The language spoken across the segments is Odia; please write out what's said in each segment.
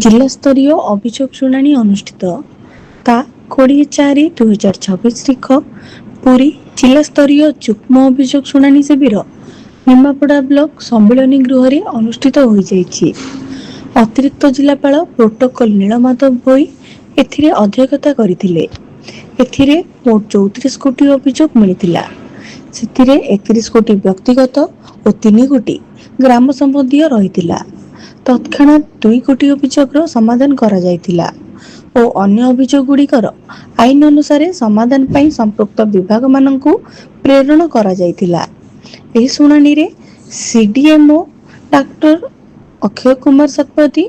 ଜିଲ୍ଲାସ୍ତରୀୟ ଅଭିଯୋଗ ଶୁଣାଣି ଅନୁଷ୍ଠିତ। ତା 20/4/2026 ତାରିଖ ପୁରୀ ଜିଲ୍ଲାସ୍ତରୀୟ ଯୁଗ୍ମ ଅଭିଯୋଗ ଶୁଣାଣି ଶିବିର ନିମାପଡ଼ା ବ୍ଲକ ସମ୍ମିଳନୀ ଗୃହରେ ଅନୁଷ୍ଠିତ ହୋଇଯାଇଛି। ଅତିରିକ୍ତ ଜିଲ୍ଲାପାଳ ପ୍ରୋଟୋକଲ ନୀଳମାଧବ ଭୋଇ ଏଥିରେ ଅଧ୍ୟକ୍ଷତା କରିଥିଲେ। ଏଥିରେ ମୋଟ 34 ଗୋଟି ଅଭିଯୋଗ ମିଳିଥିଲା। ସେଥିରେ 31 ଗୋଟି ବ୍ୟକ୍ତିଗତ ଓ 3 ଗୋଟି ଗ୍ରାମ ସମ୍ବନ୍ଧୀୟ ରହିଥିଲା। ତତ୍କ୍ଷଣାତ୍ 2 ଗୋଟି ଅଭିଯୋଗର ସମାଧାନ କରାଯାଇଥିଲା ଓ ଅନ୍ୟ ଅଭିଯୋଗଗୁଡ଼ିକର ଆଇନ ଅନୁସାରେ ସମାଧାନ ପାଇଁ ସମ୍ପୃକ୍ତ ବିଭାଗମାନଙ୍କୁ ପ୍ରେରଣ କରାଯାଇଥିଲା। ଏହି ଶୁଣାଣିରେ CDMO doctor Akshay Kumar Satpathy,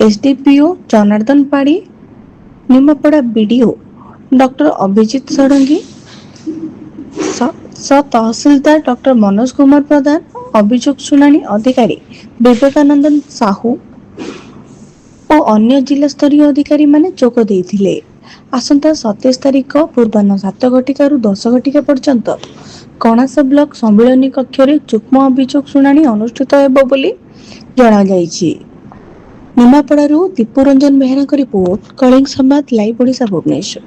SDPO Janardan Padhi, Nimapada BDO doctor Abhijit Sarangi, ତହସିଲଦାର ଡକ୍ଟର ମନୋଜ କୁମାର ପ୍ରଧାନ, ଅଭିଯୋଗ ଶୁଣାଣି ଅଧିକାରୀ ବିବେକାନନ୍ଦ ସାହୁ ଓ ଅନ୍ୟ ଜିଲ୍ଲାସ୍ତରୀୟ ଅଧିକାରୀମାନେ ଯୋଗ ଦେଇଥିଲେ। ଆସନ୍ତା 27 ତାରିଖ ପୂର୍ବାହ୍ନ 7 ଘଟିକାରୁ 10 ଘଟିକା ପର୍ଯ୍ୟନ୍ତ କଣାସ ବ୍ଲକ ସମ୍ମିଳନୀ କକ୍ଷରେ ଯୁଗ୍ମ ଅଭିଯୋଗ ଶୁଣାଣି ଅନୁଷ୍ଠିତ ହେବ ବୋଲି ଜଣାଯାଇଛି। ନିମାପଡ଼ାରୁ ଦୀପୁ ରଞ୍ଜନ ବେହେରାଙ୍କ ରିପୋର୍ଟ, କଳିଙ୍ଗ ସମ୍ବାଦ ଲାଇଭ୍ ଓଡ଼ିଶା, ଭୁବନେଶ୍ୱର।